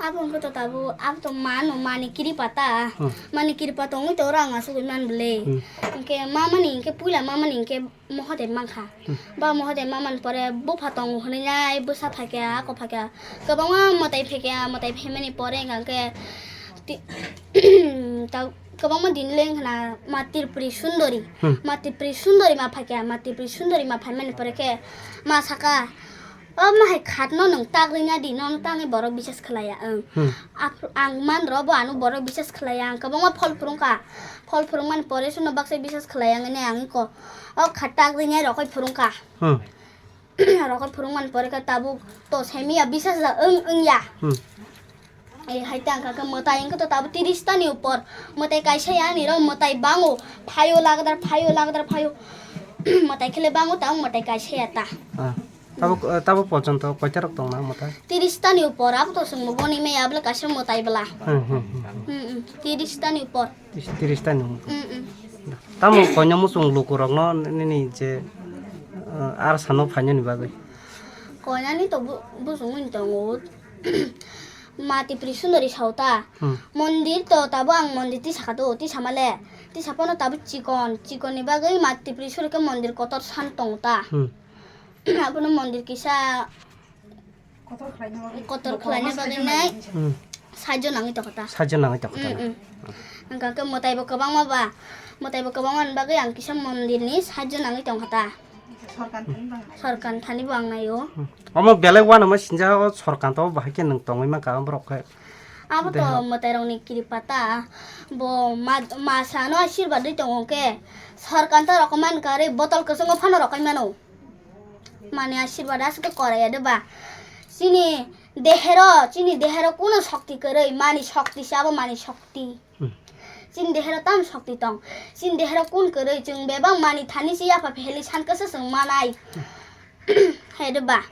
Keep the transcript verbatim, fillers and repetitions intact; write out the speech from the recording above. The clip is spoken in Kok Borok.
Abo wngkhe to tabuk, abo to mano, mani kiripa ta. Hmm. Mani kiripa tongwi to oro ang asugwi man bwle. Hmm. Hwnkhe mamani hwnkhe puila mamani hwnkhe Mohodev mankha. Hmm. Ba Mohodev mamani pore bupha tongo hwnwi nai bwsa phaikha, ako phaikha. Kwbangma mwtai phaikha, mwtai phaimani pore hwnkhe ti-, ta-, kwbangma din le wngkha na ma Tripuri Sundori. Hmm. Ma Tripuri Sundori ma phaikha, ma Tripuri Sundori ma phaimani pore khe ma saka, "O ma hai khatno nwng tak rina di, nono tangwi borok bisas khlaiya." Ang, hmm, ap-, ang man rw bo ano borok bisas khlaiya, ang kwbangma phol phwrwngkha, phol phwrwngmani pore suno baksa bisas khlaiya wngwi ang iko o khat tak rina rokoi phwrwngkha. Hmm. Rokoi phwrwngmani pore khe tabuk to saimiya bisas da wng wngya. Hmm. Eh, hai tang kha khe mwtai wngkhe to tabuk tiris tani upor. Mwtai kaisa ya ani rw mwtai bango. Phaio lagdar, phaio lagdar, phaio. Mwtai khe le bango, tabuk mwtai kaisa ya ta. Ah. Tabuk, eh, tabuk porjonto koita rok tong na mwtai? Tiris tani upor, abo to chwng bo boni maya bwle kaisa mwtai bwla. Hmm, hmm, hmm. Hmm, hmm. Tiris tani upor. Tis-, tiris tani. Hmm, hmm. Tamo koina muchung lukurokno nini je, eh, ar sano phainani bagwi? Koinani to bu-, bujungwi tongo. Ma Tripuri Sundori sao ta. Hmm. Mondir to tabo ang mondir tisa kha do, tisa male. Tisa pono tabo chikon, chikon ni bagwi Ma Tripuri Sundori khe mondir kotor san tongo ta. Hmm. Abono mondir kisa kotor khlaina bagwi nai. Hmm. Saijo nangwi tongkha ta. Saijo nangwi tongkha ta. Hmm, hmm. Hwnkha khe mwtai bo kwbangma ba, mwtai bo kwbangma ni bagwi ang kisa mondir ni saijo nangwi tongkha ta. Sorkan thani bo ang naio. Hmm. Omo belai uanama sinjak o sorkan to bahai khe nwng tongwi mankha borok khe. Abo to mwtai rokni kiripa ta. Bo ma, ma sano asirwad ri tongo khe sorkan to rokmani karwi botol kwchwngo phano rokai mano. Mani asirwad aswk khe korai ya de ba. Chini dehero, chini dehero kuno shokti kwrwi, mani shokti se abo mani shokti. Hmm. Chini dehero tam shokti tong. Chini dehero kun kwrwi chwng bebak mani thani se yapha pheli san kasa chwng manai. Hai de ba.